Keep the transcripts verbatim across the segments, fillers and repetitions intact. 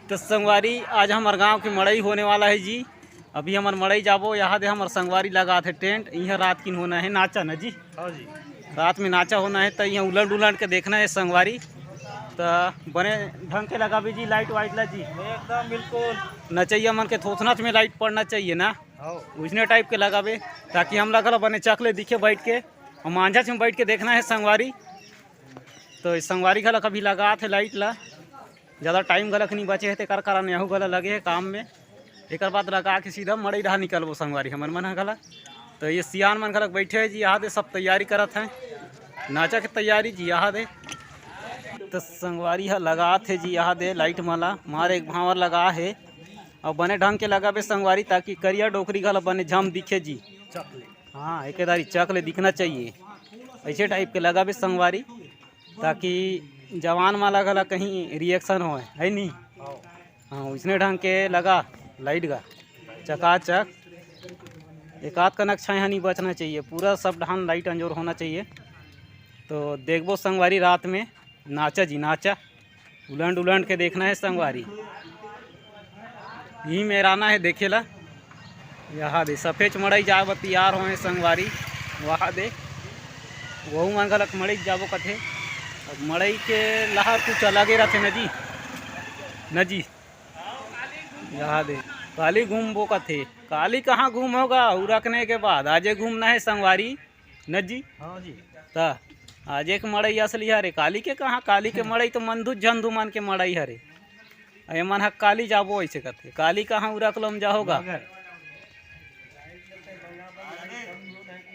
तो संगवारी, आज हमर गांव के मड़ई होने वाला है जी। अभी हमर मड़ई जाबो, यहाँ दे हमर संगवारी लगात हे टेंट। इहाँ रात किन होना है नाचा न जी। हाँ जी। रात में नाचा होना है, तो इहाँ उलट उलट के देखना है संगवारी। तो बने ढंग के लगाबे जी लाइट वाइट ला जी। एकदम बिल्कुल। नचैया मन के थोथनाच में लाइट पड़ना चाहिए ना। हाँ। उसने टाइप के लगाबे, ताकि हमला घला बने चक ले दिखे बैठ के, और मांझा में बैठ के देखना है संगवारी। तो इस संगवारी घला कभी लगात हे लाइट ला, ज़्यादा टाइम घलक नहीं बचे हे, तेकर कारण यहू घला लगे हे काम में। एकर बाद लगा के सीधा मड़ई डहा निकलबो संगवारी हमन मन ह घला। तो ये सियान मन घलक बैठे हे जी, यहाँ दे सब तैयारी करत हैं, नाचा के तैयारी जी यहाँ दे। तो संगवारी ह लगात हे जी यहाँ दे लाइट माला, मारे एक भांवर लगा हे, और बने ढंग के लगाबे संगवारी, ताकि करिया डोकरी घला बने झम दिखे जी। हाँ, एके दारी चक ले दिखना चाहिए, ऐसे टाइप के लगाबे संगवारी, ताकि जवान माला घला कहीं रिएक्शन होए, है नी? हाँ, उसने ढंग के लगा लाइट गा चकाचक, एक आध कनक छाया नहीं बचना चाहिए, पूरा सब ढान लाइट अंजोर होना चाहिए। तो देखबो संगवारी रात में नाचा जी नाचा, उलंड उलंड के देखना है संगवारी। यही मेराना है देखेला। यहाँ दे सफेच मड़ई जाए बर तैयार होए संगवारी। वहाँ दे वहू मन घलक मड़ई जाबो कथे। अब मड़ई के लहर कुछ अलगे रहते न जी, न जी। यहाँ दे काली घूमबो कथे। काली कहाँ घूम होगा, उरकने के बाद आजे घूमना है संगवारी। न जी? हाँ जी। त आज एक मड़ई असली हरे, काली के कहाँ? काली के मड़ई तो मंदू झंदू मन के मड़ई हरे। ए मन ह काली जाबो ऐसे कथे, काली कहाँ उरक लोम जाहोगा? मगर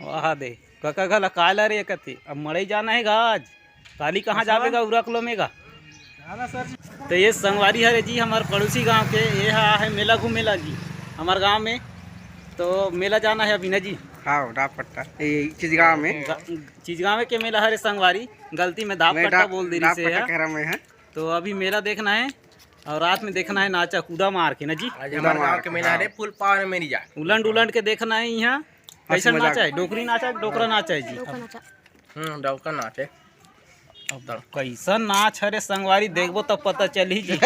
वाह दे, कका घला काला रे कथे, अब मड़ई जाना है गा आज, काली कहाँ जाबे गा उरक लोम ए गा? तो ये संगवारी हरे जी हमार पड़ोसी गांव के, ये हा है मेला घूमेला जी हमार गांव में। तो मेला जाना है अभी ना जी। हाँ, डाक पट्टा, ये चिचगांव में। गा-, चिचगांव के मेला हरे संगवारी, गलती में दाप मैं पट्टा डाक, बोल दे रही डाक से पट्टा यार। कह रहा मैं है। तो अभी मेला देखना है और रात में देखना है नाचा कूदा मार के ना जी। आज कूदा हमारे मार गांव के के, मेला हाँ। हरे फुल पावर में मेरी जा। उलंड उलंड के देखना है यहाँ। हंसी कैसन मजाक। नाचा है, डोकरी नाचा है, डोकरा नाचा है जी। डोकरा नाचा। हम्म, डौका नाच है। अब कैसन नाच हरे संगवारी, देखबो तब पता चली जी।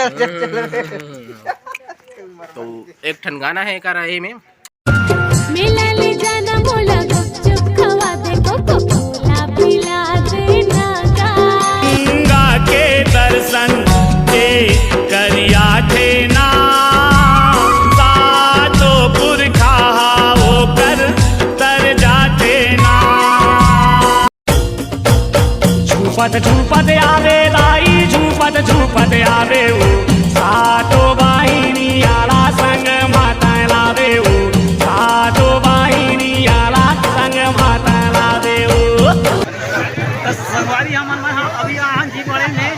तो एक ठन गाना है एकर एमे। मेला ले जाना मोला, गुपचुप खवा दे, कोको कोला पिला देना गा। गंगा के दर्शन के करिया थे ना, सातो पुरखा ओकर तर जाथे ना। झूपत झूपत आवे दाई, झूपत झूपत आवे ऊ, सातो बहिनी आला संग माता लावे ऊ, सातो बहिनी आला संग माता लावे ऊ। त संगवारी हमन मन ह अभी आन जी बड़े में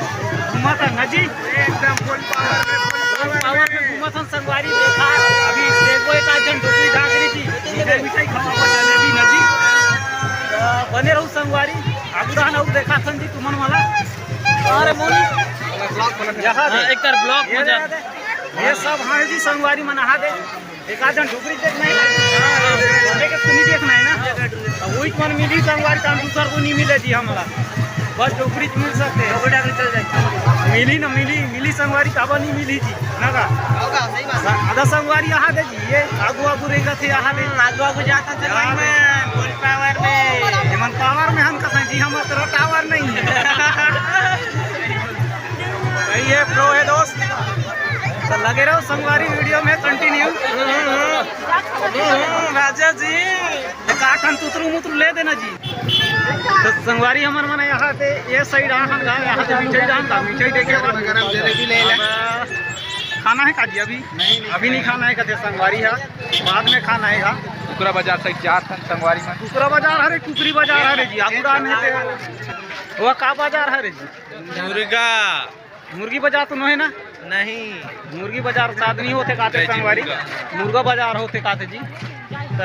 घूमत हन जी। एकदम फुल पावर में, फुल पावर में घूमत हन संगवारी। देखा, अभी देखो एक आध झन डोकरी झांकरी जी, मिठाई मिठाई खावा हुआ जलेबी न जी। त बने रहू संगवारी, आगू रहन अउ देखा थन जी तुमन वाला। अरे मोनी, यहाँ दे। हाँ, एक बार ब्लॉग ये में जा। दे, ये सब हाँ जी संगवारी मन आहा दे। एक आध झन डोकरी देखना है ना, देखे सुनी देखना है ना। अब वही मन मिली संगवारी, काम दूसर को नहीं मिले जी हमला। बस डोकरी मिल सकते हैं। डोकरी डाकरी चल जाए। मिली ना मिली, मिली संगवारी, काबा नहीं मिली जी, ना का? होगा, सही बात है। आधा संगवारी यहाँ दे जी, ये आगू आगू रेंगत हे यहाँ दे। हम्म, आगू आगू जाता चल रही मैं, फुल पावर में। ये मन पावर में हम कहा जी, हम तो टावर नहीं है। सही है, प्रो है दोस्त। तो लगे रहो संगवारी वीडियो में कंटिन्यू। हम्म, राजा जी। एक आठ ठन तुतरू मुतरू ले देना जी। तो संगवारी हमर मन यहाँ से ये साइड आन गा, यहाँ से मिठाई आन गा, मिठाई देखे बाद गरम जलेबी ले ले। अब खाना है का जी अभी? नहीं, नहीं अभी नहीं खाना है कहते संगवारी है, बाद में खाना है का। कुकरा बाजार साइड जात हन संगवारी मन। कुकरा बाजार हरे, कुकरी बाजार हरे जी, आगू डाहन है ते। वो का बाजार हरे जी? मुर्गा। मुर्गी बाजार तो नोहे ना? नहीं। मुर्गी बाजार शायद नहीं होते काते जय जी संगवारी। मुर्गा। मुर्गा बाजार होते काते जी। त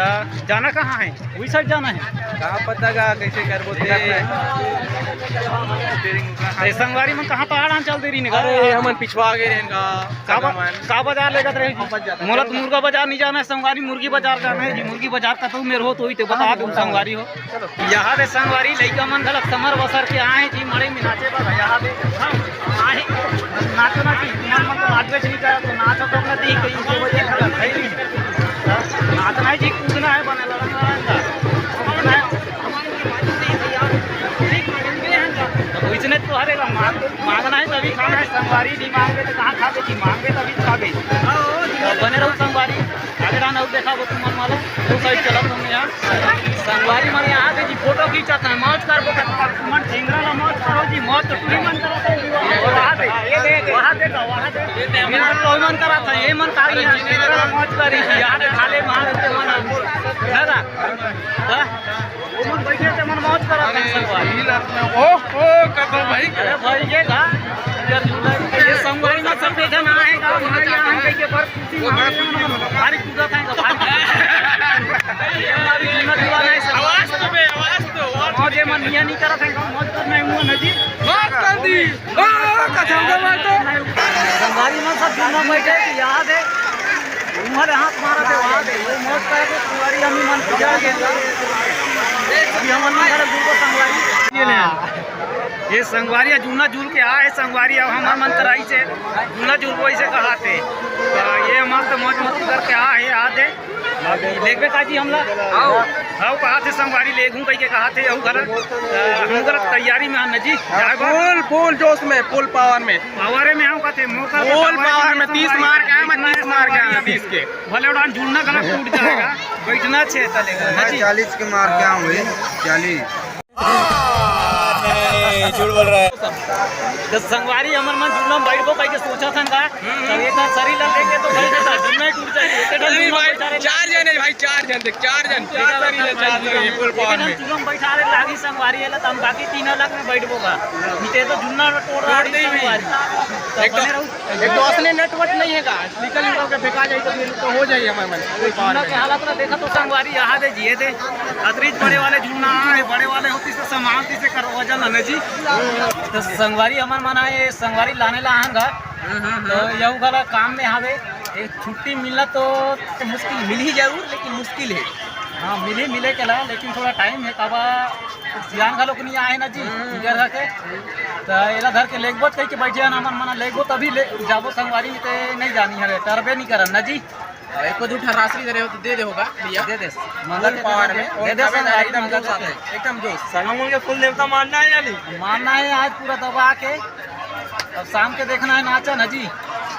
जाना कहाँ है? वही साइड जाना है। कहाँ पता गा कैसे करबो ते? ए, संगवारी मन कहाँ पहाड़ चल दे रही ने? अरे, हमन पिछवा गए रहेन गा। का बा-, संगवारी। का बाजार लेगत रहे जी? मोला तो मुर्गा बाजार नहीं जाना है संगवारी, मुर्गी बाजार जाना है जी। मुर्गी बाजार कतहु मेर हो तो वही ते बता दो संगवारी हो। यहाँ दे संगवारी लइका मन घलक समर बसर के आए जी, मड़ई में नाचे बर। यहाँ दे, हाँ, आए, नाचो ना जी, मन मन तो नाचबे नहीं करत। नाचना है जी, कूदना है, बना लड़ना है। तो वइसने तो हरे ला मांग-, मांगना है तभी खाना है। संगवारी नहीं मांगे तो कहाँ खाबे जी? मांगे तभी खाबे। तो बने रहो संगवारी, आगे रहना, अउ देखाबो तुमन वाला। तो साइड चला तुम यहाँ। संगवारी मन यहाँ आके जी फोटो खींचत हे, मौज करबो। तुमन ढेंगरा ला मौज करो जी, मौज तो तुही मन करत हे। वहाँ दे, वहाँ दे, वहाँ दे। ये तो तुही मन करत हे, ये मन का ही है, ढेंगरा ला मौज करी जी, यहाँ दे खाले मार के मन। है ना? हाँ? वो मन बैठे थे, मन मौज करत हे संगवारी। ओ, ओ, कतो भाई। अरे भाई, ये का? ये संगवारी में सब देखा ना आएगा, हमारे यहाँ हम कहीं के पर भारी कूदत हे, भारी। ये हमारी जुन्ना जुवान हे, सब आवाज तो बे, आवाज तो, आवाज और जे मन निया नहीं करत हे, मौज करना है, हुआ ना जी। माफ कर दी। ओ, कसम से मार तो। संगवारी मन सब जुन्ना बैठे कि याद हे, उमर हाथ मारत हे, वहाँ दे, वो मौज करे तो संगवारी हम ही मन पूजा के। अभी हमन मन घर गुरु को संगवारी। ये ले। ये संगवारी जुन्ना जुल के आए, संगवारी अब हमर मन कराई से जुन्ना जुल को इसे कहाथे। तो ये मस्त मौज मस्ती करके आ हे, आ दे। लेगबे का जी हमला? आओ। आओ, कहाथे संगवारी लेगहूँ कहिके कहाथे, अउ गलत, अ, हम गलत तैयारी में आन जी। जाए बा। फुल, फुल जोश में, फुल पावर में। पावर में आओ कहाथे, मौका फुल पावर में, तीस मार के आया, मैं तीस मार के आया, तीस के। भले उड़ान जुड़ना गलत टूट जाएगा, बैठना छे तले का, हाँ जी। चालीस के मार के आऊँ भाई, चालीस। नहीं, झूठ बोल रहा है। तो संगवारी हमर मन जुलम बैठबो कहिके सोचत हन का? हम्म। तब ये तो शरीर ला लेके तो बैठे था, जुलम ही टूट जाए। एक ठन अरे जुलम भाई, बैठा रहे। चार जन हे भाई, चार जन देख, चार जन। चार जन हे, चार जन, फुल पावर में। जुलम बैठा रहे लागी संगवारी, एला तम बाकी तीन अलग में बैठबो का। नीचे तो जुलम तोड़ रहा है संगवारी। तो एक तो बने रहो। एक तो असली नटवट नहीं है का, निकल निकल के फेंका जाए तो फिर तो हो जाए हमारे मन। कोई पावर जुलम के हालत ना देखा तो संगवारी यहाँ दे जिए दे। अतरीच बड़े वाले जुलम ना आए, बड़े वाले होती से संभालती से कर वजन है ना जी। तो संगवारी हमर मन आए, संगवारी लाने ला आहन घर। तो यहू घला काम में हावे। एक छुट्टी मिलना तो, तो मुश्किल, मिल ही जरूर, लेकिन मुश्किल है। हाँ, मिल ही मिले के ला, लेकिन थोड़ा टाइम है, काबा सियान घलो के नहीं आए ना जी, इधर रह के। तो एला धर के लेगबो कहिके बैठे हन, हमन मना लेगबो तभी ले जाबो संगवारी, ते नहीं जानी हवे, टरबे नहीं करन ना जी। एको दू ठा राशि धरे हो तो दे दे होगा भैया। दे दे। फुल पावर में, दे दे संगवारी, एकदम जोश आते हैं, एकदम जोश। संगम के फुल देवता मानना है या नहीं? मानना है, आज पूरा दबा के। अब शाम के देखना है नाचा ना जी।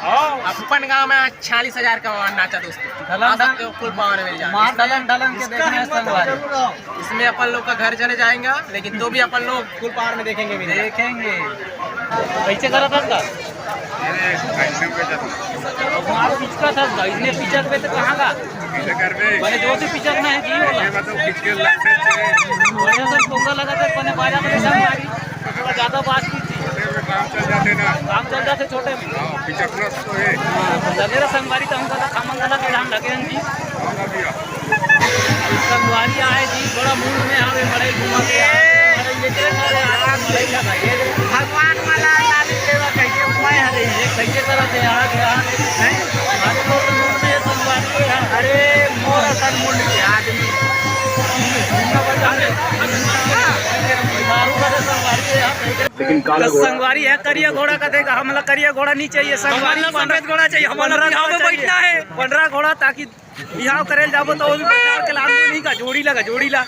हाँ। अपन गांव में आज छियालीस हजार का नाचा दोस्तों। ढलंग आ सकते हो, फुल पावर में जाना। मार ढलंग ढलंग के देखना है संगवारी। इसमें अपन लोग का घर चले जाएगा, लेकिन तो भी अपन लोग फुल पावर में देखेंगे भी नहीं। देखेंगे। कैसे करा था का? अरे, एकदम पे जाता। वहाँ पिचका था, इसने पिचक पे तो कहाँ का? पीछे कर बे। बड़े जोर से पिचक ना है जी, बोला। ये मतलब खींच के लग से। बड़े सर टोंगा लगा था, कोने बाजा में संगवारी। थोड़ा ज्यादा बात की थी। छोटे में काम चल जाते ना। काम चल जाते छोटे में। हाँ, पिचकना तो है। लगे रहा संगवारी तो हमको लगा, हमन लगा के हम लगे हैं जी। हाँ, भैया। संगवारी आए जी, बड़ा मूड में आवे, बड़े घुमा के आवे, बड़े लेके चले आवे, भगवान वाला नाली लेवा कहिए, मैं हरे, ये कहिए तरह से यहाँ के यहाँ, हैं? आज तो मूड में संगवारी है। अरे, मोर असन मूड के आदमी। लेकिन काला तो घोड़ा। संगवारी है, करिया घोड़ा का देगा, हमला करिया घोड़ा नहीं चाहिए, संगवारी हमला पंद्रह सफेद घोड़ा चाहिए, हमला पंद्रह बिहाव में घोड़ा चाहिए। बैठना है। पंद्रह घोड़ा, ताकि बिहाव करे जाबो तो वो भी पंद्रह के लान नहीं का, जोड़ी लगा, जोड़ी ला।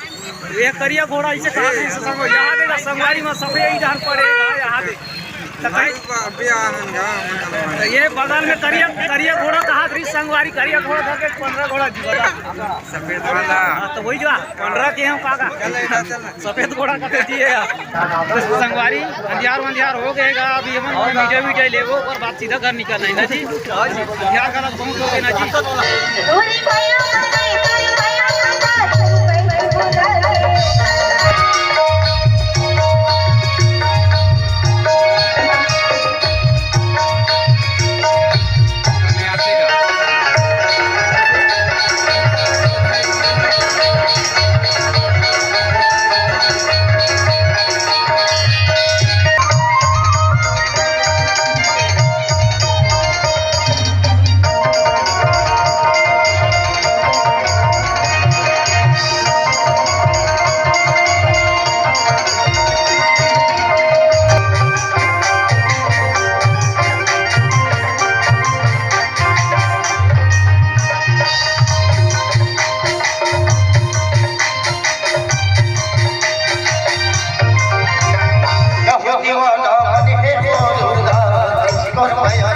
ये करिया घोड़ा इसे कहा थे, इसे संगो-, यहाँ देगा, संगवारी में सफेद ही जान पड़ेगा, यहाँ दे। तो भाई, कहीं अभी आ, हम यहाँ, हम तो ये बगल में करिया, करिया घोड़ा कहा थी, संगवारी करिया घोड़ा था के पंद्रह घोड़ा जी बता। सफेद वाला। हाँ, तो वही जो पंद्रह के हैं, काका। चल, चल, चल। सफेद घोड़ा कते दिए यार। संगवारी, अंधियार वंधियार हो गए गा, अभी हमन मीठा वीठा लेबो, ओकर बाद सीधा घर निकलना है ना जी। अंधियार का बहुत हो गए ना जी। भाई,